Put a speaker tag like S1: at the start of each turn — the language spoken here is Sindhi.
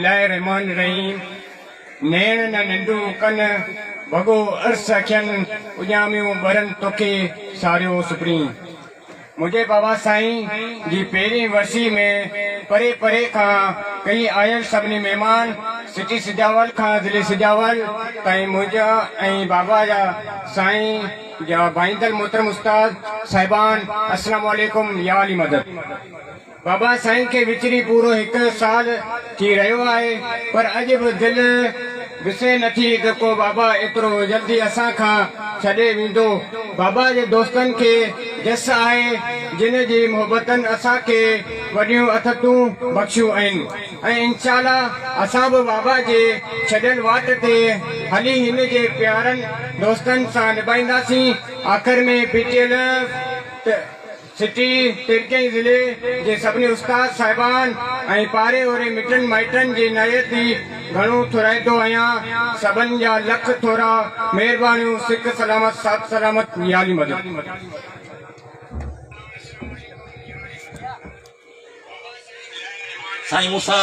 S1: الله الرحمٰن الرحيم نيڻ نه ننڊون ڪن، ڀڳو عرس اکين، اڄاميون ٻرن توکي ساريو سپرين. منهنجي بابا سائين جي پهرين ورسي ۾ پري پري کان ڪهي آيل سڀني مهمان سٽي سجاول کان ضلعي سجاول تائين منهنجا ۽ بابا جا سائين جا ڀائيندل محترم استاد صاحبان السلام عليڪم يا علي مدد. بابا سائين کي وچڙي پورو هڪ سال ٿي رهيو آهي پر اڄ به دل وسي نٿي ته ڪو بابا ايترو جلدي اسان کان ڇڏي ويندو. بابا جي دوستن کي جس آهي جن جي محبتن اسان کي وڏيون اٿتون بخشيون آهن ۽ انشاء الله اسان به بابا جي ڇڏيل واٽ تي هلي هن جي پيارن دوستن سان نڀائينداسين. آخر ۾ پي ٽي ايل ته. سٽي، ترڪين ضلعي جي سڀني استاد صاحبان ۽ پاري اوري مٽن مائٽن جي نهايت ئي گهڻو ٿورائتو آهيان. سڀن جا لک ٿورا، مهربانيون، سک سلامت، ساٿ سلامت، يا علي مدد.
S2: سائين موسيٰ.